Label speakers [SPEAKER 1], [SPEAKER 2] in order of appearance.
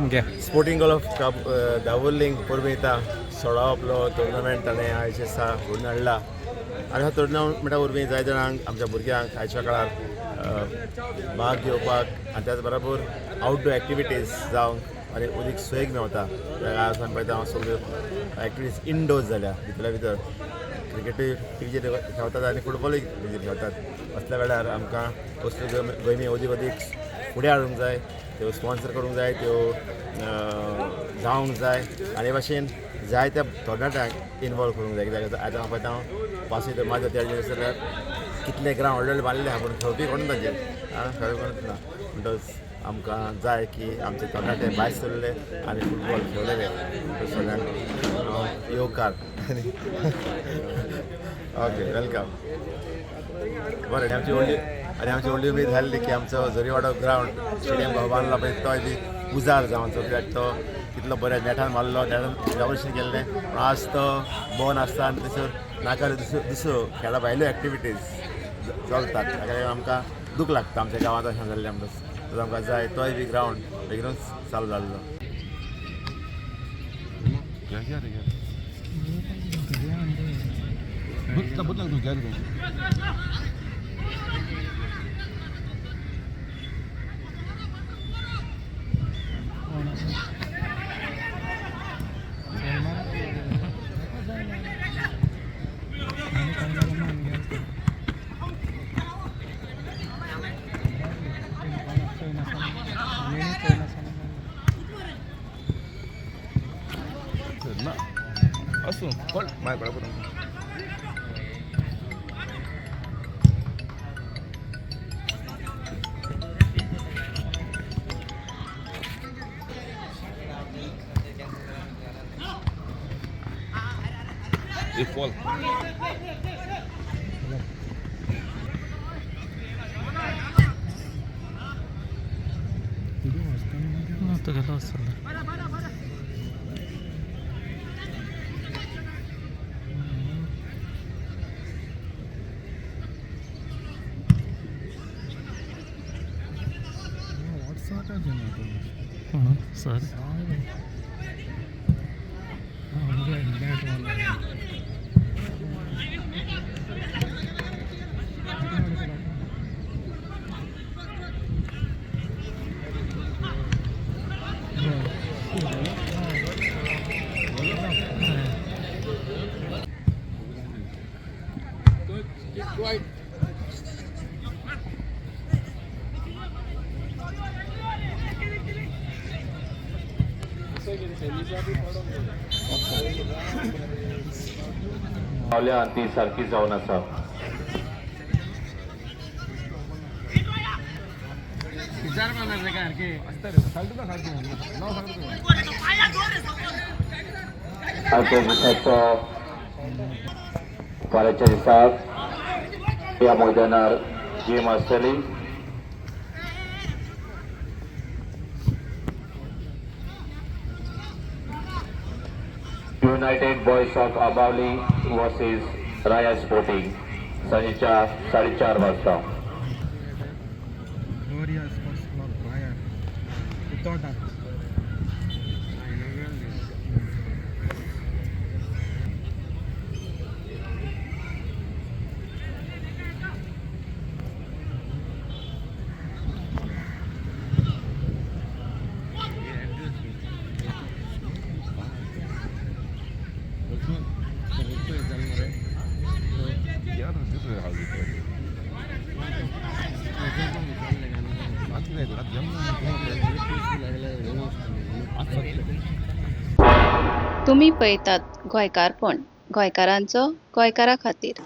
[SPEAKER 1] घे.
[SPEAKER 2] Sporting club दाबोलींक परबीं दिता. 16वो आपलो टुर्नामेंट ताणें आयज दिसा घडोवन हाडला आनी हो टुर्नामेंटा वरवीं जाय जाणांक, आमच्या भुरग्यांक आयच्या काळार भाग घेवपाक आनी त्याच बरोबर आउटडोर एक्टिविटीज जावंक आनी अदीक सोयीक मेवता. आज आमी पळयता, सगळ्यो एक्टिविटीज इनडोर जाल्या. भितरल्या भितर क्रिकेटूय टिवीचेर खेळतात आनी फुटबॉलूय टिवीचेर खेळतात. असल्या वेळार आमकां असल्यो गेमी अदीक अदीक फुडें हाडूंक जाय, त्यो स्पॉन्सर करूंक जाय, त्यो जावंक जाय आनी हे भाशेन जायत्या तरणाट्यांक इनवॉल्व करूंक जाय. कित्याक आतां हांव पळयता, हांव पासी माझ्या त्या जाल्यार कितले ग्रावंड व्हडले व्हडले बांदले आहा, पूण खेळपी कोण ताजेर, आं, खेळपी कोणच ना. म्हणटच आमकां जाय की आमचे तरणाटे भायर सरले आनी फुटबॉल खेळलेले. म्हणटच सगळ्यांक हांव येवकार. Okay, welcome. बरें, आनी आमची व्हडली उमेद जाल्ली की आमचो जरीवाडो ग्रावंड, स्टेडियम बांदला पळय, तोय बी उजार जावन, कित्याक तो कितलो बऱ्या नेटान मारलो, नेटान इनॉग्रेशन केल्लें, पूण आज तो बंद आसता आनी थंयसर नाका दुसऱ्यो दुसऱ्यो खेळा भायल्यो एक्टिविटीज चलतात. ताका लागून आमकां दूख लागता आमच्या गांवांत अशें जाल्लें. म्हणटच आमकां जाय तोय बी ग्रावंड बेगीनूच चालू जाल्लो.
[SPEAKER 3] घ्या घ्या रे, घ्या. बुतला बुतला तू, घ्या रे तू.
[SPEAKER 4] कोण आसा? सलमान. आनी कोण मान घे. चोय नासतना, वेणी चोय नासतना.
[SPEAKER 3] ना, आसूं, कोण मागीर कळपा तुमकां. एक बॉल.
[SPEAKER 1] ना, तो गेलो आसतलो. कोण सर?
[SPEAKER 5] पावल्या आनी ती सारकी जावन आसा.
[SPEAKER 3] आसता रे, सारकें ना, सारकें नांव सांगता.
[SPEAKER 5] आयच्या दिसाचो, फाल्यांच्या दिसाक ह्या मैदानार गेम आसतली. युनायटेड बॉयज ऑफ आबावली वर्सेस राया स्पोर्टिंग, सांजेच्या 4:30 वाजता.
[SPEAKER 4] ग्लोरिया स्पोर्ट्स क्लब, राया, उतोडा.
[SPEAKER 3] रात कितें रात जेवण
[SPEAKER 6] तुमी पळयतात गोंयकारपण, गोंयकारांचो गोंयकारा खातीर.